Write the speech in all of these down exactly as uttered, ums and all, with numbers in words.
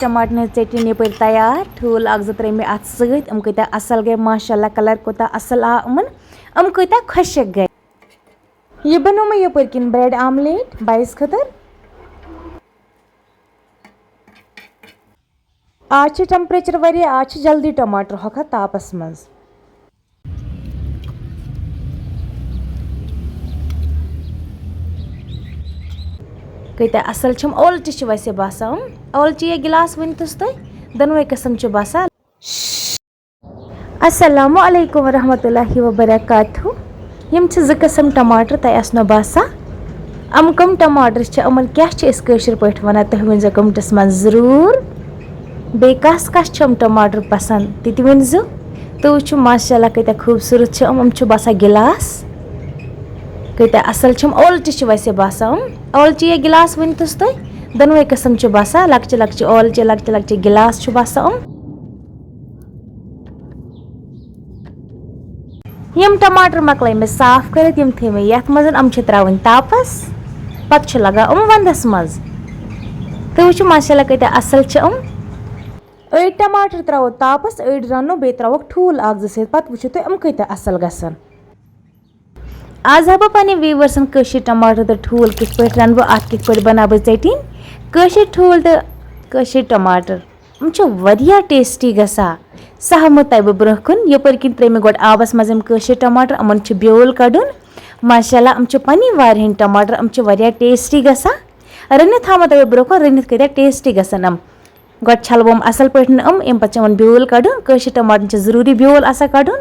ٹماٹرن ہٕنٛز ژیٚٹِنۍ یپٲرۍ تیار، ٹھوٗل اکھ زٕ ترٲے مےٚ اتھ سۭتۍ، یِم کۭتیٛاہ اصل گٔے، ماشاءاللہ، کلر کوٗتاہ اصل آو یِمن، یِم کۭتیٛاہ خۄشک گٔے۔ یہِ بنیوو مےٚ یپٲرۍ کِنۍ bread omelette بایِس خٲطرٕ۔ آز چھِ temperature واریاہ، آز چھِ جلدی ٹماٹر ہۄکھان تاپس منٛز۔ کۭتیٛاہ اصل چھِم، اولچہِ چھِ ویسے باسان یِم۔ اولچہِ یا گلاس ؤنۍ توس تُہۍ، دۄنوَے قٕسم چھِ باسان۔ السلام علیکم ورحمۃ اللہ وبرکاتہ۔ یِم چھِ زٕ قٕسم ٹماٹر، تۄہہِ آسنو باسان یِم کٕم ٹماٹر چھِ، یِمن کیٛاہ چھِ أسۍ کٲشِر پٲٹھۍ وَنان، تُہۍ ؤنۍ زیو comments منٛز ضروٗر۔ بیٚیہِ کَس کَس چھِ یِم ٹماٹر پسنٛد، تہِ تہِ ؤنۍ زیو۔ تُہۍ وٕچھِو ماشاء اللہ کۭتیٛاہ خوٗبصوٗرت چھِ یِم، یِم چھِ باسان گِلاس۔ کۭتیٛاہ اَصٕل چھِ یِم، اولچہِ چھِ ویسے باسان یِم۔ اولچہِ یا گِلاس ؤنۍ توس تُہۍ، دۄنوَے قٕسم چھِ باسان، لۄکچہِ لۄکچہِ اولچہِ، لۄکچہِ لۄکچہِ گِلاس چھُ باسان یِم۔ یِم ٹماٹر مۄکلٲے مےٚ صاف کٔرِتھ، یِم تھٲے مےٚ یَتھ منٛز، یِم چھِ ترٛاوٕنۍ تاپس، پتہٕ چھِ لگان یِم ونٛدس منٛز۔ تُہۍ وٕچھِو ماشاء اللہ کۭتیٛاہ اَصٕل چھِ یِم۔ أڑۍ ٹماٹر ترٛاوو تاپس، أڑۍ رَنو، بیٚیہِ ترٛاووکھ ٹھوٗل اکھ زٕ سۭتۍ، پتہٕ وٕچھِو تُہۍ یِم کۭتیٛاہ اَصٕل گژھن۔ آز ہاوٕ بہٕ پننٮ۪ن viewersن کٲشِر ٹماٹر تہٕ ٹھوٗل کِتھ پٲٹھۍ رَنہٕ بہٕ، اَتھ کِتھ پٲٹھۍ بَناوٕ بہٕ ژیٚٹِنۍ۔ کٲشِر ٹھوٗل تہٕ کٲشِر ٹماٹر، یِم چھِ واریاہ tasty گژھان۔ سُہ ہاوٕ بہٕ تۄہہِ برٛونٛہہ کُن۔ یَپٲرۍ کِنۍ ترٛٲوۍ مےٚ گۄڈٕ آبَس منٛز یِم کٲشِر ٹماٹر، یِمَن چھُ بیول کَڑُن۔ ماشاء اللہ، یِم چھِ پننی وارِ ہٕنٛدۍ ٹماٹر، یِم چھِ واریاہ tasty گژھان۔ رٔنِتھ ہاوٕ بہٕ تۄہہِ برٛونٛہہ کُن، رٔنِتھ کۭتیٛاہ tasty گژھن یِم۔ گۄڈٕ چھَلہٕ بہٕ یِم اَصٕل پٲٹھۍ یِم، اَمہِ پَتہٕ چھِ یِمَن بیول کَڑُن۔ کٲشِر ٹماٹرَن چھِ ضروٗری بیول آسان کَڑُن۔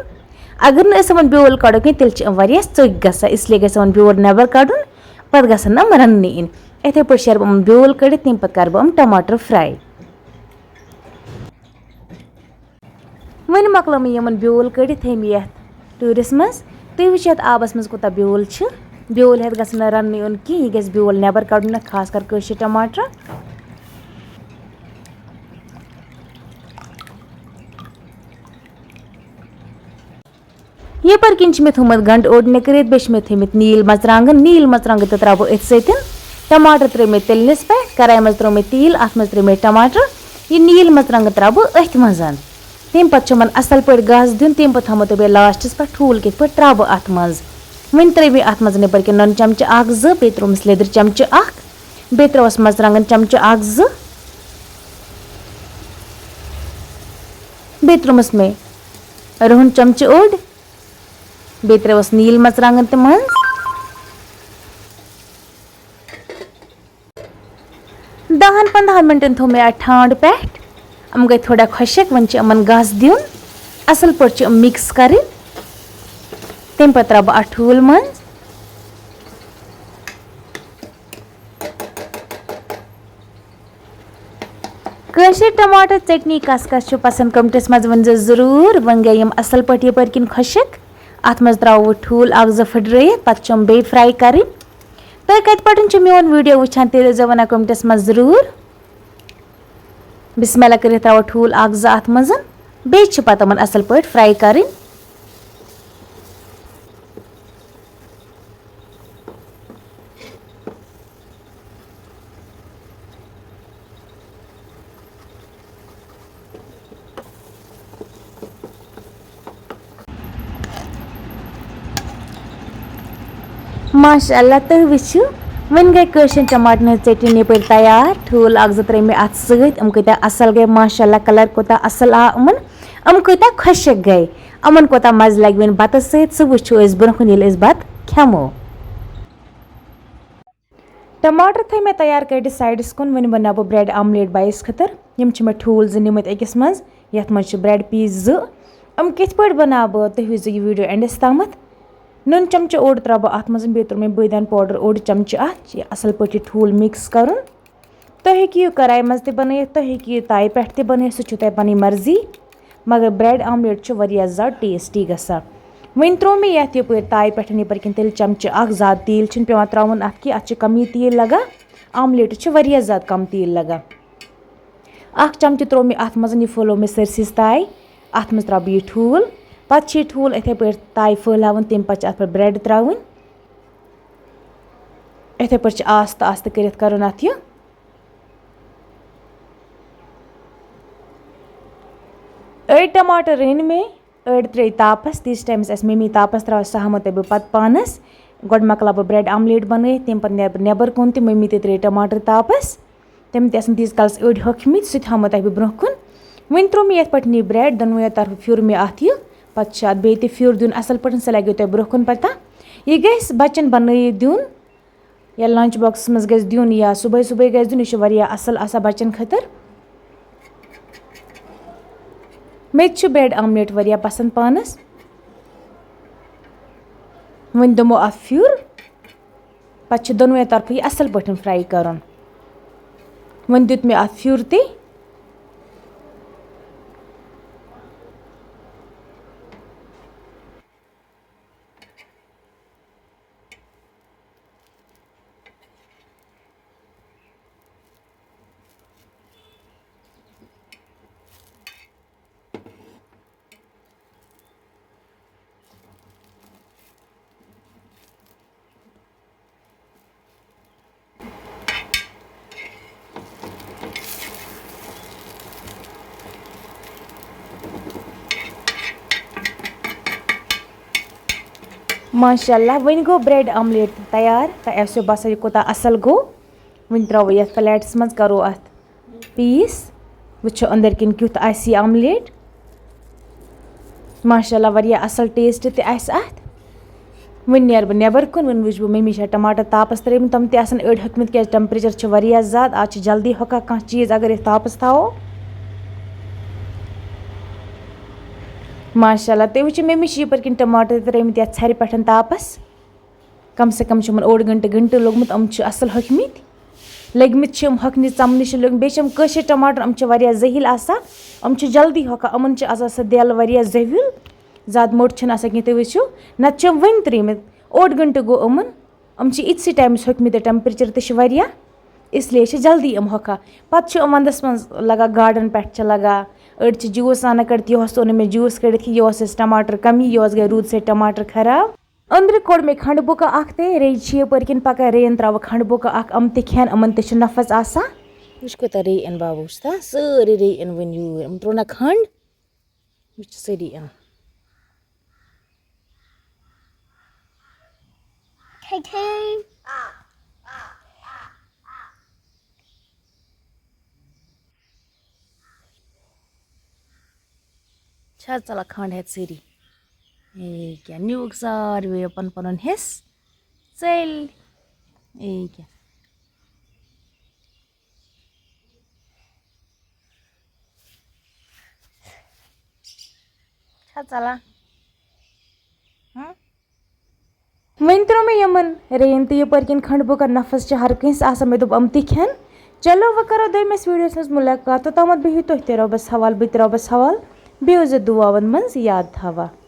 اگر نہٕ أسۍ یِمَن بیول کَڑو کینٛہہ، تیٚلہِ چھِ یِم واریاہ ژٔکۍ گژھان، اِسلیے گژھِ یِمَن بیول نٮ۪بَر کَڑُن، پَتہٕ گژھن یِم رَننہٕ یِنۍ۔ یِتھَے پٲٹھۍ شیرٕ بہٕ یِمَن بیول کٔڑِتھ، تَمہِ پَتہٕ کَرٕ بہٕ یِم ٹماٹر fry۔ وۄنۍ مۄکلٲو مےٚ یِمَن بیول کٔڑِتھ، تھٲے مےٚ یَتھ ٹوٗرِس منٛز۔ تُہۍ وٕچھِو یَتھ آبَس منٛز کوٗتاہ بیول چھِ۔ بیول ہٮ۪تھ گژھن نہٕ رَننہٕ یُن کینٛہہ، یہِ گژھِ بیول نٮ۪بَر کَڑُن، خاص کر کٲشِر ٹماٹر۔ یَپٲرۍ کِنۍ چھِ مےٚ تھوٚومُت گنٛڈٕ اوٚڑ نِکرِتھ، بیٚیہِ چھِ مےٚ تھٲومٕتۍ نیٖل مَرژٕوانٛگَن۔ نیٖل مَرژٕوانٛگَن تہِ ترٛاوٕ بہٕ أتھۍ سۭتۍ۔ ٹماٹر ترٛٲوۍ مےٚ تٔلنِس پٮ۪ٹھ، کَرایہِ منٛز ترٛوو مےٚ تیٖل، اَتھ منٛز ترٛٲوۍ مےٚ ٹماٹر۔ یہِ نیٖل مَرژٕوانٛگَن ترٛاوٕ بہٕ أتھۍ منٛز۔ تَمہِ پَتہٕ چھُ یِمَن اَصٕل پٲٹھۍ گاسہٕ دیُن، تَمہِ پَتہٕ تھاومو تۄہہِ بیٚیہِ lastس پٮ۪ٹھ ٹھوٗل کِتھ پٲٹھۍ ترٛاوٕ بہٕ اَتھ منٛز۔ وۄنۍ ترٛٲوۍ مےٚ اَتھ منٛز یَپٲرۍ کِنۍ نُنہٕ چمچہٕ اَکھ زٕ، بیٚیہِ ترٛوومَس لیٚدٕر چمچہٕ اَکھ، بیٚیہِ ترٛٲوَس مَرژٕوانٛگَن چمچہٕ اَکھ زٕ، بیٚیہِ ترٛوومَس مےٚ رُہُن چمچہٕ اوٚڑ، بیٚیہِ ترٛٲوٕس نیٖل مَرژٕوانٛگَن تہِ منٛز۔ دَہَن پنٛداہَن مِنٹَن تھوٚو مےٚ اَتھ ٹھانٛڈ پٮ۪ٹھ۔ یِم گٔے تھوڑا خۄشِک، وۄنۍ چھِ یِمَن گاسہٕ دیُن۔ اَصٕل پٲٹھۍ چھِ یِم mix کَرٕنۍ۔ تَمہِ پَتہٕ ترٛاوٕ بہٕ اَتھ ٹھوٗل منٛز۔ کٲشِر ٹماٹر چٹنی کس کس چھُ پسند، comments منٛز ؤنۍ زیو ضروٗر۔ وۄنۍ گٔے یِم اصل پٲٹھۍ یپٲرۍ کِنۍ خۄشک۔ اتھ منٛز ترٛاوو ٹھوٗل اکھ زٕ پھٕٹرٲیِتھ، پتہٕ چھِ یِم بیٚیہِ fry کرٕنۍ۔ تُہۍ کتہِ پٮ۪ٹھ چھِو میون video وٕچھان، تیٚلہِ ٲسۍ زیو ونان comments منٛز ضروٗر۔ بسم اللہ کٔرِتھ ترٛاوو ٹھوٗل اکھ زٕ اتھ منٛز، بیٚیہِ چھِ پتہٕ یِمن اصل پٲٹھۍ fry کرٕنۍ۔ ماشاء اللہ، تُہۍ وٕچھِو، وۄنۍ گٔے کٲشِر ٹماٹرن ہٕنٛز ژیٹِنۍ یپٲرۍ تیار۔ ٹھوٗل اکھ زٕ ترٲے مےٚ اتھ سۭتۍ، یِم کۭتیٛاہ اصل گٔے، ماشاء اللہ، colour کوٗتاہ اصل آو یِمن، یِم کۭتیٛاہ خۄشک گٔے، یِمن کوٗتاہ مزٕ لگہِ وۄنۍ بتس سۭتۍ، سُہ وٕچھو أسۍ برونٛہہ کُن ییٚلہِ أسۍ بتہٕ کھٮ۪مو۔ ٹماٹر تھٲے مےٚ تیار کٔڑِتھ sideس کُن۔ وۄنۍ بناو بہٕ bread omelette بایِس خٲطرٕ۔ یِم چھِ مےٚ ٹھوٗل زٕ نِمٕتۍ أکِس منٛز، یَتھ منٛز چھِ bread piece زٕ۔ یِم کِتھ پٲٹھۍ بناو بہٕ، تُہۍ وٕچھزیو یہِ video endس تامَتھ۔ نُن چمچہٕ اوٚڑ ترٛاوٕ بہٕ اَتھ منٛز، بیٚیہِ ترٛوو مےٚ بٲدیان powder اوٚڑ چمچہٕ اَتھ۔ یہِ اَصٕل پٲٹھۍ یہِ ٹھوٗل mix کَرُن۔ تُہۍ ہیٚکِو یہِ کڑایہِ منٛز تہِ بنٲیِتھ، تُہۍ ہیٚکِو یہِ تایہِ پٮ۪ٹھ تہِ بنٲیِتھ، سُہ چھُو تۄہہِ پنٕنۍ مرضی۔ مگر bread omelette چھُ واریاہ زیادٕ tasty گژھان۔ وۄنۍ ترٛوو مےٚ یَتھ یَپٲرۍ تایہِ پٮ۪ٹھ یَپٲرۍ کِنۍ تیٚلہِ چمچہٕ اَکھ، زیادٕ تیٖل چھُنہٕ پٮ۪وان ترٛاوُن اَتھ کینٛہہ، اَتھ چھِ کَمٕے تیٖل لَگان۔ Omelettس چھُ واریاہ زیادٕ کَم تیٖل لَگان۔ اَکھ چمچہٕ ترٛوو مےٚ اَتھ منٛز، یہِ پھوٚلو مےٚ سٲرسٕے تایہِ۔ اَتھ منٛز ترٛاوٕ بہٕ یہِ ٹھوٗل۔ پَتہٕ چھِ یہِ ٹھوٗل یِتھَے پٲٹھۍ تایہِ پھٔہلاوُن، تَمہِ پَتہٕ چھِ اَتھ پٮ۪ٹھ bread ترٛاوٕنۍ۔ یِتھَے پٲٹھۍ چھِ آستہٕ آستہٕ کٔرِتھ کَرُن اَتھ یہِ۔ أڑۍ ٹماٹر رٔنۍ مےٚ، أڑۍ ترٛٲے تاپس۔ تیٖتِس ٹایمس آسہِ مٔمی تاپس تراوان، سۄ ہاوہو تۄہہِ بہٕ پتہٕ پانس۔ گۄڈٕ مۄکلاو بہٕ bread omelette بنٲیِتھ، تمہِ پتہٕ نیرٕ بہٕ نٮ۪بر کُن تہٕ مٔمی تہِ ترٛٲے ٹماٹر تاپس۔ تِم تہِ آسن تیٖتِس کالس أڑۍ ہوٚکھمٕتۍ، سُہ تہِ ہاوہو تۄہہِ بہٕ برونٛہہ کُن۔ وۄنۍ تروو مےٚ یتھ پٮ۪ٹھ یہِ bread، دۄنوٕیو طرفہٕ پھیُر مےٚ اتھ یہِ۔ پتہٕ چھُ اتھ بیٚیہِ تہِ پھیُر دیُن اصل پٲٹھۍ، سُہ لگیو تۄہہِ برونٛہہ کُن پتہ۔ یہِ گژھِ بچن بنٲیِتھ دیُن۔ یا lunch boxس منٛز گژھِ دیُن یا صُبحٲے صُبحٲے گژھِ دیُن، یہِ چھُ واریاہ اَصٕل آسان بَچَن خٲطرٕ۔ مےٚ تہِ چھُ bread omelette واریاہ پَسنٛد پانَس۔ وۄنۍ دِمو اَتھ پھیُر، پَتہٕ چھُ دۄنوَے طرفہٕ یہِ اَصٕل پٲٹھۍ fry کَرُن۔ وۄنۍ دیُت مےٚ اَتھ پھیُر تہِ۔ ماشاء اللہ، وۄنۍ گوٚو bread omelette تیار۔ تۄہہِ آسیو باسان، یہِ کوٗتاہ اَصٕل گوٚو۔ وۄنۍ ترٛاوو یَتھ plateس منٛز، کَرو اَتھ piece۔ وٕچھو أنٛدٕرۍ کِنۍ کیُتھ آسہِ یہِ omelette۔ ماشاء اللہ، واریاہ اَصٕل taste تہِ آسہِ اَتھ۔ وۄنۍ نیرٕ بہٕ نٮ۪بر کُن، وۄنۍ وٕچھٕ بہٕ مٔمی چھا ٹماٹر تاپس ترٲومٕتۍ، تِم تہِ آسن أڑۍ ہوٚکھمٕتۍ، کیازِ temperature چھُ واریاہ زیادٕ، آز چھِ جلدی ہۄکھان کانٛہہ چیٖز اگر أسۍ تاپس تھاوو۔ ماشاء اللہ، تُہۍ وٕچھِو مٔمی چھِ یپٲرۍ کِنۍ ٹماٹر ترٲومٕتۍ یتھ ژھرِ پٮ۪ٹھ تاپس۔ کم سے کم چھُ یِمن اوٚڑ گنٹہٕ، گنٹہٕ لوٚگمُت، یِم چھِ اصل ہوٚکھمٕتۍ۔ لٔگمٕتۍ چھِ یِم ہۄکھنہِ، ژَمنہِ چھِ لٔگمٕتۍ۔ بیٚیہِ چھِ یِم کٲشِرۍ ٹماٹر، یِم چھِ واریاہ زٔہِل آسان، یِم چھِ جلدی ہۄکھان، یِمن چھِ آسان سۄ دٮ۪ل واریاہ زٔوِل۔ زیادٕ موٚٹ چھِنہٕ آسان کینٛہہ، تُہۍ وٕچھِو، نَتہٕ چھِ یِم وٕنۍ ترٛٲیمٕتۍ۔ اوٚڑ گھنٹہٕ گوٚو یِمَن، یِم چھِ یِتھسٕے ٹایمَس ہوٚکھمٕتۍ، temperature تہِ چھِ واریاہ، اس لیے چھِ جلدی یِم ہۄکھان۔ پَتہٕ چھِ یِم وَندَس منٛز لَگان، گاڈَن پٮ۪ٹھ چھِ لَگان، أڑۍ چھِ juice اَنان کٔڑِتھ، یِہُس اوٚن مےٚ juice کٔڑِتھ، یہِ اوس اَسہِ ٹماٹر کمی، یہِ اوس گٔے روٗدٕ سۭتۍ ٹماٹر خراب۔ أنٛدرٕ کوٚڑ مےٚ کھنٛڈٕ بۄکہٕ اَکھ تہِ، ریٚیہِ چھِ یَپٲرۍ کِنۍ پَکان، ریٚیَن ترٛاوٕ کھنٛڈٕ بۄکہٕ اَکھ، یِم تہِ کھٮ۪ن، یِمَن تہِ چھُ نفس آسان۔ وٕچھ کوٗتاہ ریٚیہِ أنۍ بابا، وٕچھ تہ، سٲرٕے ریٚیہِ أنۍ وۄنۍ یوٗرۍ، یِم ترٛوو نہ کھنٛڈ۔ مےٚ چھِ سٲری یِم۔ ٹھے ٹھے۔ چھا ژَلان کھنٛڈ ہٮ۪تھ سٲری؟ اے کیٛاہ، نیوٗکھ ساروِیو پَنُن پَنُن حِصہٕ ژٔلۍ۔ اے کیٛاہ۔ چھا ژلان؟ ہم؟ وۄنۍ ترٲو مےٚ یِمن ریٚیِن تہٕ یپٲرۍ کِنۍ کھنٛڈٕ بۄکن نفس چھِ ہر کٲنٛسہِ آسان۔ مےٚ دوٚپ، یِم تہِ کھٮ۪ن۔ چلو، وۄنۍ کرو دوٚیمِس ویڈیوس منٛز مُلاقات۔ توٚتامتھ بِہِو تُہۍ تہِ رۄبس حوال، بہٕ تہِ رۄبس حوال۔ بیٚیہِ ٲسۍزیو دُعاون منٛز یاد تھاوان۔